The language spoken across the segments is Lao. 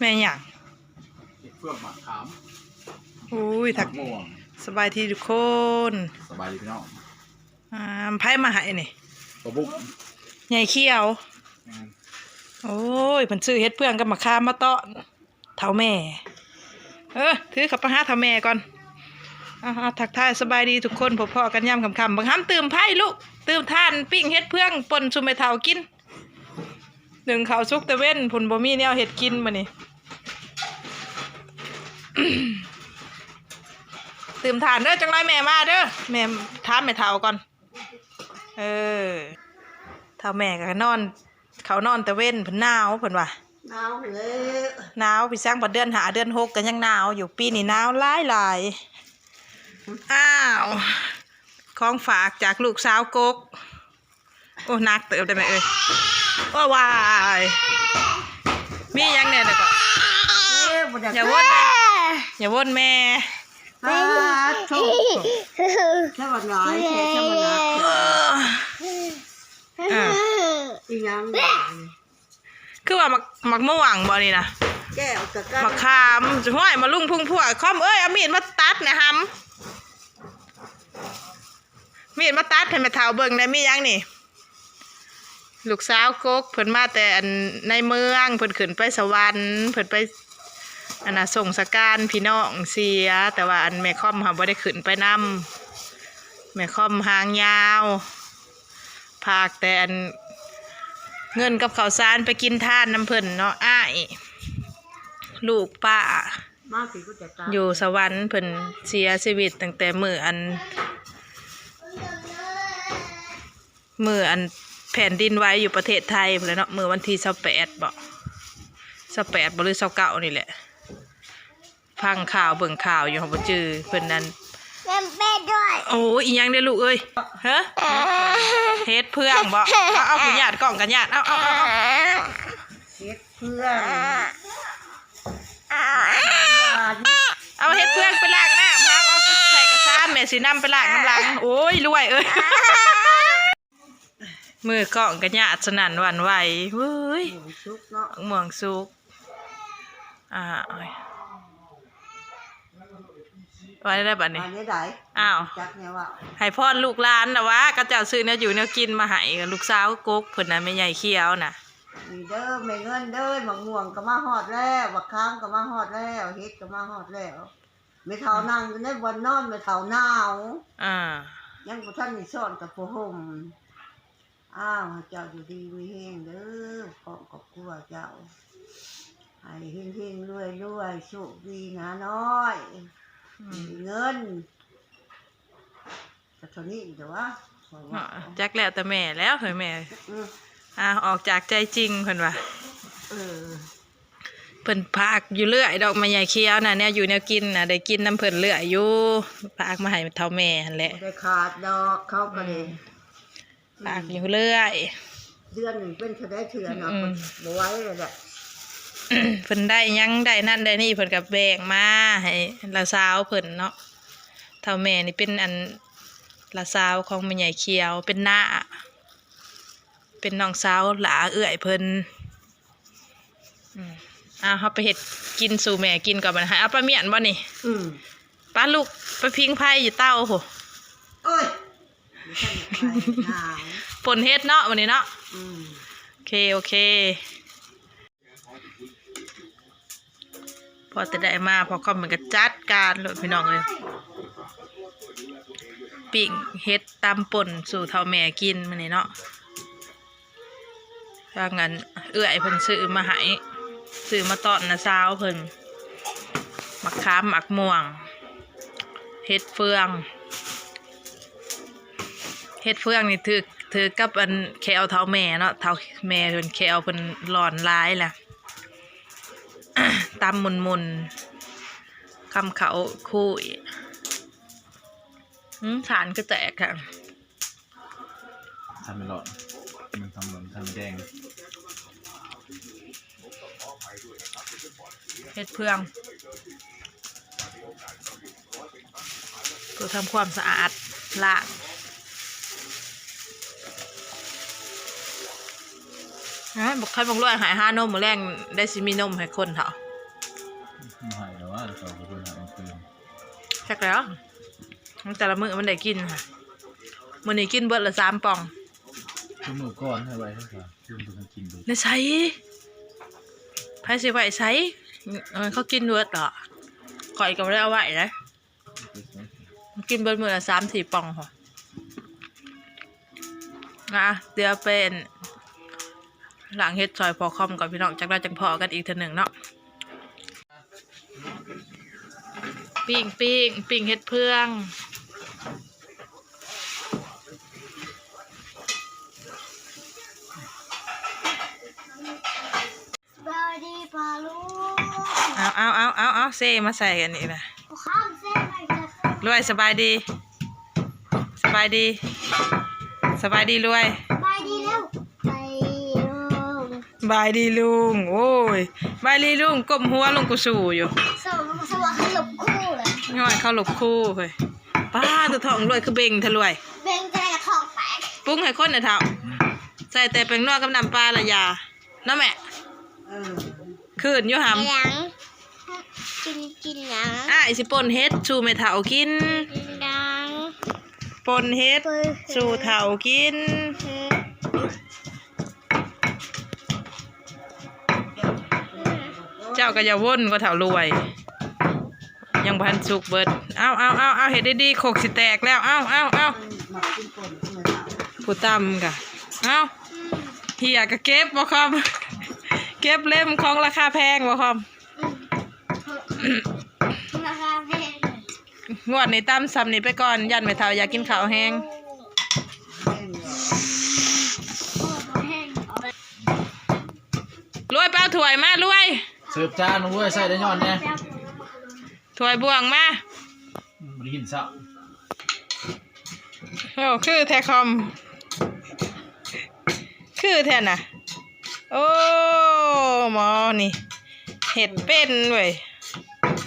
ແມ່ຫຍັງ? ເຫັດເຟືອງໝາກຂາມ. ໂອ້ຍ ທັກ ໝາກມ່ວງ. ສະບາຍດີທຸກຄົນ. ສະບາຍດີພີ່ນ້ອງ. ອ່າ ໃຜມາໃຫ້ນີ້? ປາບຸກ ໃຫຍ່ຂຽວ. ແມ່ນ. ໂອ້ຍ ເພິ່ນຊື້ເຫັດເຟືອງກັບໝາກຂາມມາຕ້ອນ ເຖົ້າແມ່. ເອີ ຖືເຂົ້າໄປຫາເຖົ້າແມ່ກ່ອນ. ເອົາ ເອົາ ທັກທາຍສະບາຍດີທຸກຄົນ, ພົບພໍ້ກັນຍາມຄ່ຳໆ. ບັກຫຳຕື່ມໄຟລູກ, ຕື່ມຖ່ານ, ປີ້ງເຫັດເຟືອງ ປົ່ນສູ່ແມ່ເຖົ້າກິນ. ໜຶ້ງເຂົ້າສຸກແຕ່ເວັນພຸ້ນ, ບໍ່ມີແນວເຮັດກິນມື້ນີ້. ຕື່ມຖ່ານເດີ, ຈັກໜ້ອຍແມ່ມາເດີ. ແມ່ຖາມແມ່ເຖົ້າກ່ອນ. ເອີ ເຖົ້າແມ່ກໍນອນ ເຂົານອນແຕ່ເວັນ ເພິ່ນໜາວ ເພິ່ນວ່າ. ໜາວແລ້ວ. ໜາວ ພີ່ຊ້າງ ບັດເດືອນຫ້າເດືອນຫົກກໍຍັງໜາວຢູ່. ປີນີ້ໜາວຫຼາຍໆ. ອ້າວ ຂອງຝາກຈາກລູກສາວກົກ. ໂອ້ ໜັກເຕີບໄດ໋ແມ່ເອີຍ. ໂອ້ ວາຍ ມີຫຍັງແດ່ນີ້ກໍ? ເອີ ບໍ່ຢາກ ຢ່າວົນແມ່ ຢ່າວົນແມ່. ປາດໂທ້ ແທ້ວ່າຫຼາຍແທ້ ແທ້ວ່າໜັກ. ເອີ ອີຫຍັງ? ຄືວ່າໝາກ ໝາກມ່ວງບໍ່ນີ້ນະ? ແກ້ວກະ ໝາກຂາມ. ຫ້ວຍ ມາລຸງພຸງພວກ ຄອມເອີຍ ເອົາມີດມາຕັດແດ່ຫຳ. ມີດມາຕັດໃຫ້ແມ່ເຖົ້າເບິ່ງແດ່. ມີຫຍັງນີ້? ລູກສາວກົກ ເພິ່ນມາແຕ່ອັນໃນເມືອງ, ເພິ່ນຂຶ້ນໄປສະຫວັນ, ເພິ່ນໄປ ອັນນ່າ ສົ່ງສະການພີ່ນ້ອງເສຍ, ແຕ່ວ່າອັນແມ່ຄອມຫັ້ນບໍ່ໄດ້ຂຶ້ນໄປນຳ. ແມ່ຄອມຫາງຍາວ ຝາກແຕ່ອັນເງິນກັບເຂົ້າສານໄປກິນທານນຳເພິ່ນເນາະ. ອ້າຍ ລູກປ້າ ມາຊິ ຢູ່ສະຫວັນ ເພິ່ນເສຍຊີວິດຕັ້ງແຕ່ມື້ອັນ ມື້ອັນແຜ່ນດິນໄຫວຢູ່ປະເທດໄທພຸ້ນແຫຼະເນາະ, ມື້ວັນທີຊາວແປດບໍ ຊາວແປດບໍ ຫຼື ຊາວເກົ້ານີ້ແຫຼະ. ຟັງຂ່າວເບິ່ງຂ່າວຢູ່ ເຮົາບໍ່ຈື່ເພິ່ນນັ້ນ. ໂອ້ຍ ອີຫຍັງເດ້ລູກເອີຍ? ຮະ? ເຫັດເຟືອງບໍ? ເອົາ ເອົາ ຜູ້ຍາດກ້ອງກໍຍາດ. ເອົາ ເອົາ ເອົາ ເອົາ ເຫັດ ເຟືອງ ເອົາເຫັດເຟືອງໄປລ້າງນ້ຳ ເອົາ ເອົາໄປໃສ່ກະຊາມ ແມ່ຊິນຳໄປລ້າງນຳຫຼັງ. ໂອ້ຍ ລວຍເອີຍ ມືກ້ອງກະຍາດສະໜັ່ນຫວັ່ນໄຫວ. ເວີ້ຍ ມ່ວງສຸກເນາະ ມ່ວງສຸກ. ອ້າວ ວ່າໄດ້ບັດນີ້ ວ່າແນວໃດ? ອ້າວ ຈັກແນວເວົ້າ ໃຫ້ພອນລູກຫຼານລະວ່າ ເຂົາເຈົ້າຊື້ແນວຢູ່ແນວກິນມາໃຫ້ ລູກສາວກົກເພິ່ນນະ ແມ່ໃຫຍ່ຂຽວນະ. ນີ້ເດີ ແມ່ເງິນເດີ ໝາກມ່ວງກໍມາຮອດແລ້ວ ບັກຂາມກໍມາຮອດແລ້ວ ເຫັດກໍມາຮອດແລ້ວ. ແມ່ເຖົ້ານັ່ງຢູ່ໃນບ່ອນນອນ ແມ່ເຖົ້າໜາວ ອ່າ ຍັງບໍ່ທັນໄດ້ຊ້ອນກັບຜ້າຫົ່ມ. ອ້າວ ໃຫ້ເຈົ້າຢູ່ດີມີແຮງເດີ ພ້ອມຄອບຄົວເຈົ້າ ໃຫ້ເຮັງໆ ລວຍໆ ໂຊກດີໜານ້ອຍ ອືມ ມີເງິນ. ກໍເທົ່ານີ້ແຫຼະວະ ຂ້ອຍວ່າ ເນາະ ຈັກແລ້ວແຕ່ແມ່ແລ້ວເຮີຍແມ່. ອືມ ອ່າ ອອກຈາກໃຈຈິງເພິ່ນວ່າ. ເອີ ເພິ່ນຝາກຢູ່ເລື້ອຍດອກ ແມ່ໃຫຍ່ຂຽວນະ ແນວຢູ່ແນວກິນນະ ໄດ້ກິນນຳເພິ່ນເລື້ອຍຢູ່ ຝາກມາໃຫ້ເຖົ້າແມ່ຫັ້ນແຫຼະ ບໍ່ໄດ້ຂາດດອກ ເຂົາກໍໄດ້ ອືມ ຝາກຢູ່ເລື້ອຍ ເດືອນໜຶ່ງເປັນເທົ່າໃດເທື່ອເນາະ. ອືມ ບໍ່ໄຫວແລ້ວແຫຼະ ເພິ່ນໄດ້ຫຍັງໄດ້ນັ້ນໄດ້ນີ້ ເພິ່ນກໍແບ່ງມາໃຫ້ຫຼານສາວເພິ່ນເນາະ. ເຖົ້າແມ່ນີ້ເປັນອັນຫຼານສາວຂອງແມ່ໃຫຍ່ຂຽວ ເປັນນ້າ ເປັນນ້ອງສາວຫຼ້າເອື້ອຍເພິ່ນ. ອືມ ເອົາ ເຮົາໄປເຮັດກິນສູ່ແມ່ກິນກ່ອນບັດນີ້. ໃຫ້ເອົາປາມ້ຽນບໍ່ນີ້? ອືມ ປາລູກໄປຜິງໄຟຢູ່ເຕົາພຸ້ນ. ໂອ້ຍ ບໍ່ທັນໄດ້ໄປ ໜາວ ຝົນເຮັດເນາະ ມື້ນີ້ເນາະ. ອືມ ໂອເຄ ໂອເຄ. ພໍແຕ່ໄດ້ມາ ພໍ່ຄອມເພິ່ນກໍຈັດການໂລດ ພີ່ນ້ອງເອີຍ. ປີ້ງເຫັດຕຳປົ່ນສູ່ເຖົ້າແມ່ກິນມື້ນີ້ເນາະ. ທາງອັນເອື້ອຍເພິ່ນຊື້ມາໃຫ້ ຊື້ມາຕ້ອນນ້າສາວເພິ່ນ ໝາກຂາມ ໝາກມ່ວງ ເຫັດເຟືອງ. ເຫັດເຟືອງນີ້ຖືກ ຖືກກັບອັນແຂ້ວເຖົ້າແມ່ເນາະ ເຖົ້າແມ່ເພິ່ນແຂ້ວເພິ່ນຫຼອນຫຼາຍລະ ຕຳໝຸ່ນໆ ຄຳເຂົ້າຄຸຍ. ຫືມ ຖ່ານຄືແຕກແທ້. ຖ້າແມ່ນຫຼອດ ມັນທຳ ມັນທຳແດງ ເຫັດເຟືອງ ເພື່ອທຳຄວາມສະອາດ ລ້າງ. ເອີ ບັກໄຂ່ບັກລວຍໃຫ້ຫານົມ ມື້ແລງໄດ້ຊິມີນົມໃຫ້ຄົນເຖົ້າ. ໃຫ້ແລ້ວວ່າ ເຂົາກໍເພິ່ນໃຫ້ເພິ່ນ ຈັກແລ້ວ ແຕ່ລະມື້ມັນໄດ້ກິນຫັ້ນ ມື້ນີ້ກິນເບິດລະສາມປ່ອງ ຄືມື້ກ່ອນໃຫ້ໄວ້ໃຫ້ເຂົາ ຄືເພິ່ນກິນເບິດ ໃນໃສ ໃຜຊິໄວ້ໃສ ເອີ ເຂົາກິນເບິດເນາະ ຂ້ອຍກໍບໍ່ໄດ້ເອົາໄວ້ເດ້ ກິນເບິດມື້ລະສາມສີ່ປ່ອງພຸ້ນ ນະ ດຽວໄປ ອັ່ນ ລ້າງເຫັດຊ່ອຍພໍ່ຄອມກ່ອນພີ່ນ້ອງ ຈັກໜ້ອຍຈັ່ງພໍ້ກັນອີກເທື່ອໜຶ່ງເນາະ ປີ້ງ ປີ້ງ ປີ້ງເຫັດເຜືອງ. ສະບາຍດີປ້າລຸງ ເອົາ ເອົາ ເອົາ ເອົາ ເຊມາໃສ່ອັນນີ້ນະ ຂ້າມເຊມາອີກແລ້ວ ລວຍ ສະບາຍດີ ສະບາຍດີ ສະບາຍດີລວຍ ສະບາຍດີແລ້ວ ສະບາຍດີລຸງ ສະບາຍດີລຸງ ໂອ້ຍ ສະບາຍດີລຸງ ກົ້ມຫົວລົງກູຊູຢູ່ ສະຫວັດ ສະຫວັດເຂົາລົບຄູເລີຍ ຍ້ອນເຂົາລົບຄູເຮີ້ຍ ປ້າ ຕົວທ້ອງລວຍຄືເບັ່ງແທ້ລວຍ ເບັ່ງຈັ່ງໃດກໍທ້ອງແຕກ ປຸງໃຫ້ຄົນນະເຖົ້າ ໃສ່ແຕ່ແປ້ງນົວກັບນ້ຳປາລະຢາ ເນາະແມ່ ເອີ ຄືນຢູ່ຫຳ ຫຍັງ ກິນ ກິນຫຍັງ ອ້າຍຊິປົ່ນເຫັດສູ່ແມ່ເຖົ້າກິນ ກິນຫຍັງ ປົ່ນເຫັດສູ່ເຖົ້າກິນ ເຈົ້າກໍຢ່າວົນກວ່າເຖົ້າລວຍ ຍັງບໍ່ທັນສຸກເບິດ ເອົາ ເອົາ ເອົາ ເອົາ ເຮັດດີໆ ຄົກຊິແຕກແລ້ວ ເອົາ ເອົາ ເອົາ ຜູ້ຕຳກະ ເອົາ ເຫື່ອກະເກັບບໍ່ຄອມ ເກັບເຫຼັ້ມຂອງລາຄາແພງບໍ່ຄອມ ລາຄາແພງ ງວດນີ້ຕຳສ່ຳນີ້ໄປກ່ອນ ຢ້ານແມ່ເຖົ້າຢາກກິນເຂົ້າແຮງ ລວຍ ໄປເອົາຖ້ວຍມາ ລວຍ ເສີບຈານ ລວຍ ໃສ່ໄດ້ຍ້ອນແດ່ ຖ້ວຍບ່ວງມາ ບໍ່ໄດ້ກິນຊ້ຳ ໂອ້ ຄືແທ້ຄອມ ຄືແທ້ນະ ໂອ້ ໝໍນີ້ເຮັດເປັນເວີຍ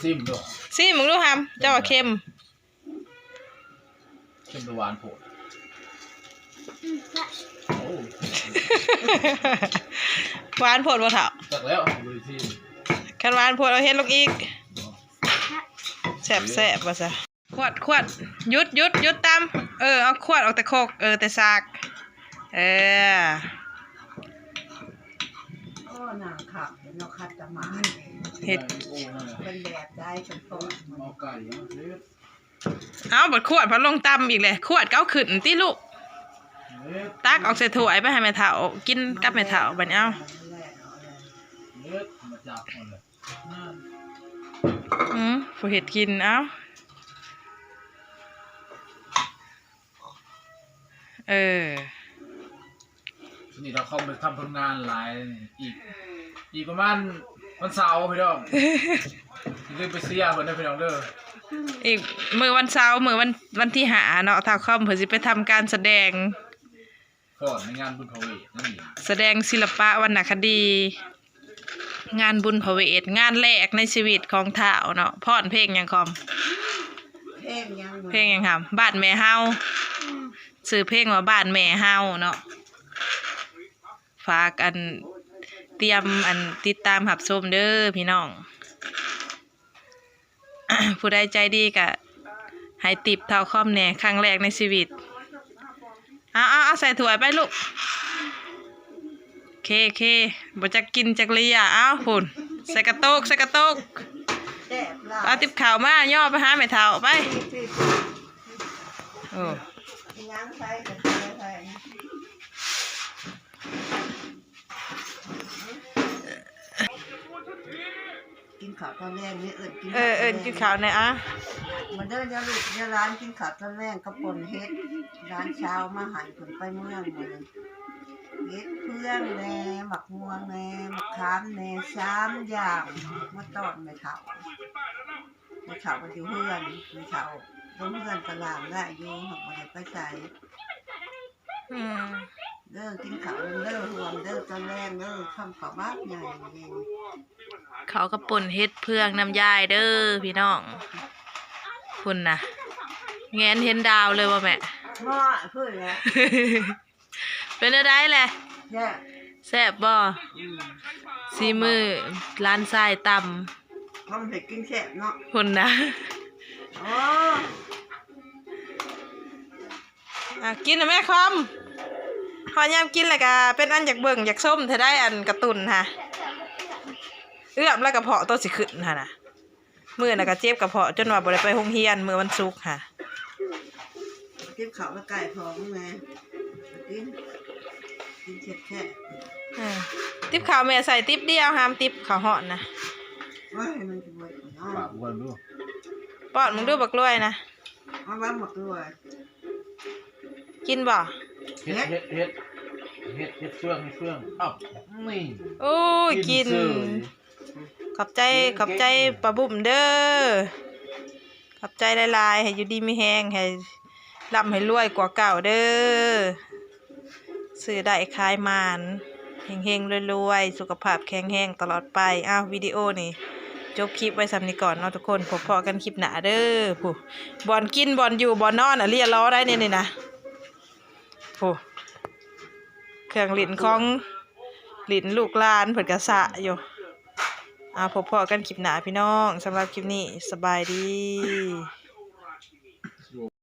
ຊີມດູ ຊີມເບິ່ງດູຫຳ ເຈົ້າວ່າເຄັມ ເຄັມຫຼືຫວານໂພດ ອືມ ໂອ້ ຫວານໂພດບໍ່ເຖົ້າ ຈັກແລ້ວ ບໍ່ໄດ້ຊີມ ຄັນຫວານໂພດເອົາເຫັດລົງອີກ ແຊບໆ ວ່າຊະ ຂວດ ຂວດ ຢຸດ ຢຸດ ຢຸດຕຳ ເອີ ເອົາຂວດອອກແຕ່ຄົກ ເອີ ແຕ່ສາກ ເອີ ໂອ້ ນາງຄັກເນາະ ຄັດຕະໝານ ເຮັດ ເປັນແບບໃດ ເປັນພວກ ເອົາໄກ່ມາເຮັດ ເອົາ ບັດຂວດພັດລົງຕຳອີກແຫຼະ ຂວດກໍເອົາຂຶ້ນຕິລູກ ຕັກອອກໃສ່ຖ້ວຍໄປໃຫ້ແມ່ເຖົ້າກິນກັບແມ່ເຖົ້າ ບັດນີ້ເອົາ ອືມ ຜູ້ເຮັດກິນ ເອົາ ເອີ ນີ້ເຮົາຄອມໄປທຳຜົນງານຫຼາຍ ອີກ ອີກປະມານວັນເສົາພີ່ນ້ອງ ຢ່າລືມໄປເຊຍເພິ່ນເດີພີ່ນ້ອງເດີ ອີກມື້ວັນເສົາ ມື້ວັນ ວັນທີຫ້າເນາະ ທ້າວຄອມເພິ່ນຊິໄປທຳການສະແດງ ຟ້ອນໃນງານບຸນພະເວດນັ້ນ ສະແດງສິລະປະວັນນະຄະດີ ງານບຸນພະເວດ ງານແລກໃນຊີວິດຂອງທ້າວເນາະ ຟ້ອນເພງຫຍັງຄອມ ເພງຫຍັງ ເພງຫຍັງຫຳ ບ້ານແມ່ເຮົາ ອືມ ຊື່ເພງວ່າບ້ານແມ່ເຮົາເນາະ ຝາກອັນ ຕຽມອັນ ຕິດຕາມຮັບຊົມເດີພີ່ນ້ອງ ຜູ້ໃດໃຈດີກະໃຫ້ຕິບທ້າວຄອມແດ່ ຄັ້ງແລກໃນຊີວິດ ເອົາ ເອົາ ເອົາໃສ່ຖ້ວຍໄປລູກ ເຄ ເຄ ບໍ່ຈັກກິນຈັກເລຍ ເອົາ ພຸ້ນ ໃສ່ກະໂຕກ ໃສ່ກະໂຕກ ແຊບຫຼາຍ ເອົາຕິບເຂົ້າມາ ຍໍໄປຫາແມ່ເຖົ້າໄປ ໂອ້ ກິນເຂົ້າຕອນແລງນີ້ ເອີ້ນກິນ ເອີ ເອີ້ນກິນເຂົ້າແດ່ ອະ ມາເດີ ເດີລູກເດີຫຼານ ກິນເຂົ້າຕອນແລງກັບປົ່ນເຫັດ ຫຼານສາວມາໃຫ້ເພິ່ນໄປເມືອງມື້ນີ້ ເຫັດເຜືອງແດ່ ໝາກມ່ວງແດ່ ໝາກຂາມແດ່ ສາມຢ່າງ ມາຕ້ອນແມ່ເຖົ້າ ແມ່ເຖົ້າກໍຢູ່ເຮືອນ ແມ່ເຖົ້າລົງເຮືອນກໍລ້າງໄດ້ຢູ່ ເຮົາບໍ່ໄດ້ໄປໃສ ອືມ ເດີ ກິນເຂົ້າເດີ ຮ່ວມເດີ ຕອນແລງເດີ ຄຳເຂົ້າບັກໃຫຍ່ນີ້ ເຂົ້າກັບປົ່ນເຫັດເຜືອງນຳຍາຍເດີພີ່ນ້ອງ ພຸ້ນນະ ແງນເຫັນດາວເລີຍບໍ່ແມ່ ເນາະ ເພິ່ນແຫຼະ ເປັນແນວໃດແຫຼະ ແຊບ ແຊບບໍ່ ອືມ ສີມືຫຼານຊາຍຕຳ ຄອມເຮັດກິນແຊບເນາະ ພຸ້ນນະ ອໍ ອ່າ ກິນນະແມ່ຄອມ ພໍຍາມກິນແລ້ວກະເປັນອັນຢາກເບິ່ງຢາກຊົມແທ້ໃດ໋ ອັນກາຕູນຫັ້ນ ເອື້ອມແລ້ວກະເພາະໂຕຊິຂຶ້ນຫັ້ນນະ. ມື້ນັ້ນກະເຈັບກະເພາະຈົນວ່າບໍ່ໄດ້ໄປໂຮງຮຽນມື້ວັນສຸກຫັ້ນ ຕິບເຂົ້າມາໃກ້ພໍ່ມຶງແດ່ ກິນ ກິນແຊບໆ ເອີ ຕິບເຂົ້າແມ່ໃສ່ຕິບດຽວ ຫ້າມຕິບເຂົ້າຮ້ອນນະ ໂອ້ຍ ມັນຊິເບິດເນາະ ປາກອ້ວນດູ ປ້ອນມຶງດູບັກລວຍນະ ເອົາວ່າບັກລວຍ ກິນບໍ່? ເຮັດ ເຮັດ ເຮັດ ເຮັດ ເຮັດເຟືອງ ເຮັດເຟືອງ ເອົ້າ ນີ້ ໂອ້ຍ ກິນ ກິນເສີຍ ຂອບໃຈ ເກັ່ງ ຂອບໃຈ ເກັ່ງ ປ້າບຸ້ມເດີ ຂອບໃຈຫຼາຍໆ ໃຫ້ຢູ່ດີມີແຮງ ໃຫ້ລ່ຳໃຫ້ລວຍກວ່າເກົ່າເດີ ຊື້ໄດ້ຂາຍໝານ ເຮັງໆ ລວຍໆ ສຸຂະພາບແຂງແຮງຕະຫຼອດໄປ. ອ້າວ ວິດີໂອນີ້ຈົບຄລິບໄວ້ສ່ຳນີ້ກ່ອນເນາະທຸກຄົນ ພົບພໍ້ກັນຄລິບໜ້າເດີ ຜູ້ ບ່ອນກິນ ບ່ອນຢູ່ ບ່ອນນອນ ອາລີອາລໍໄດ໋ນີ້ ນີ້ນະ ຜູ້ ເຄື່ອງຫຼິ້ນຂອງຫຼິ້ນລູກຫຼານເພິ່ນກະສະຢູ່. ເອົາ ພົບພໍ້ກັນຄລິບໜ້າພີ່ນ້ອງ ສຳລັບຄລິບນີ້ ສະບາຍດີ.